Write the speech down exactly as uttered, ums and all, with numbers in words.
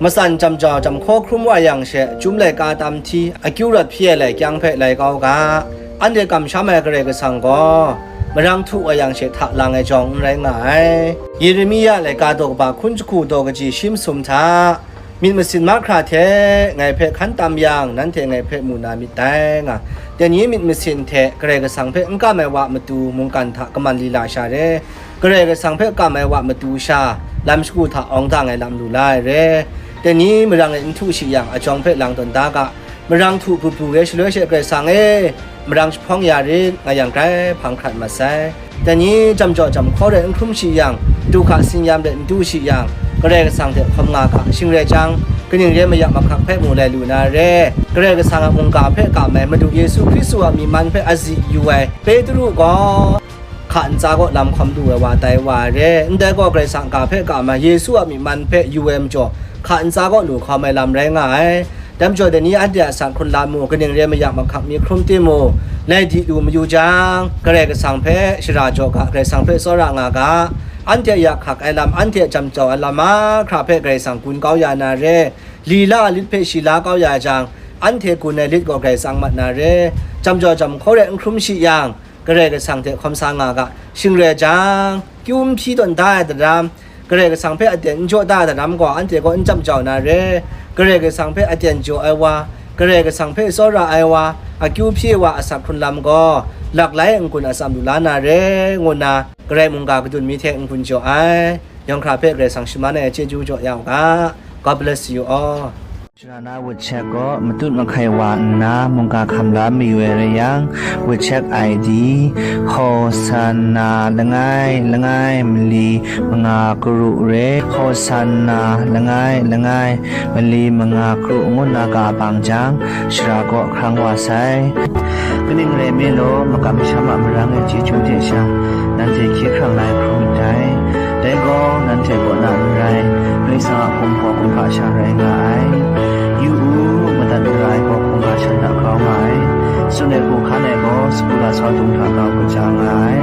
Matsan jam jau jam hkaw hkrum wa yang she, chyum laika tam hti, akyu rawt hpyi ai lai kyang hpe lai kau ga. Anhte kamsham ai Karai Kasang gaw, marang htu wa yang she hta lang ai jawng n rai nga ai. Yeremia laika daw kaba hkun jahku daw kaji shi masum hta, myit masin mahkra hte ngai hpe hkan tam yang, nanhte ngai hpe mu na myit dai, nga. Dai ni myit masin hte Karai Kasang hpe n kam ai wa matu mungkan hta kaman lila sha re, Karai Kasang hpe kam ai wa matu sha, lam shagu hta awng dang ai lam lu la ai re. Dai ni marang e n htu shi yang, ajawng hpe lang tawn da ga, marang htu pru pru re shaloi she, Karai Kasang e, marang jahpawng ya rit, nga yang grai hpang hkrat mat sai. Dai ni jam jau jam hkaw re n hkrum shi yang, du hka tsin-yam re n du shi yang, Karai Kasang hte hkawm nga ga, shing rai jang, kaning re mayak mahkak hpe mu lai lu na re. Karai Kasang a mungga hpe kam ai Madu Yesu Hkristu a myi man hpe azi yu ai Petru gaw, hka ntsa kaw lam hkawm lu ai wa tai wa ai re. Ndai gaw Karai Kasang ga hpe kam ai Yesu a myi man hpe yu ai majaw, hka ntsa kaw lu hkawm ai lam rai nga ai. Dai majaw, dai ni anhte a asak hkrun lam mu, kaning re mayak mahkak mi hkrum tim mu, lai di lu mayu jang, Karai Kasang hpe shara jaw ga, Karai Kasang hpe tsawra nga ga, anhte a ya hkak ai lam, anhte a jam jau ai lam mahkra hpe Karai Kasang gun kau ya na re, lila lit hpe shi la kau ya jang, anhte gun ai lit gaw Karai Kasang mat na re, jam jau jam hkaw re n hkrum shi yang, Karai Kasang hte hkawm sa nga ga, shing rai jang, kyu n hpyi tawn da ai daram, Karai Kasang hpe aten n jaw da ai daram gaw, anhte gaw n jam jau na re. Karai Kasang hpe aten jaw ai wa, Karai Kasang hpe tsawra ai wa, akyu hpyi ai wa a asak hkrun lam gaw, laklai n-gun atsam lu la na re, ngu nna, Karai mungga kadun mi hte n-gun jaw ai. Yawng hkra hpe Karai Kasang shaman ai chyeju jaw ya u ga. God bless you all. Shara na wut shek gaw matut mahkai wa nna mungga hkam la mayu ai rai yang, wut shek I D, Hosanna langai langai mali manga karu re, Hosanna langai langai mali manga karu ngu nna ga bang jang, shara gaw hkrang wa sai. Kaning rai mi law, makam masham a marang e chyeju hte sha, nanhte hkye hkrang lai hkrum myit dai. Dai gaw, nanhte kaw na n rai, Karai Kasang a hkum gaw kumhpa sha rai nga ai. Yu u, madat mara ai gaw hkungga shan hta grau nga ai. Tsun ai hku hkan ai gaw, sagu lasau dung hta grau kaja nga ai.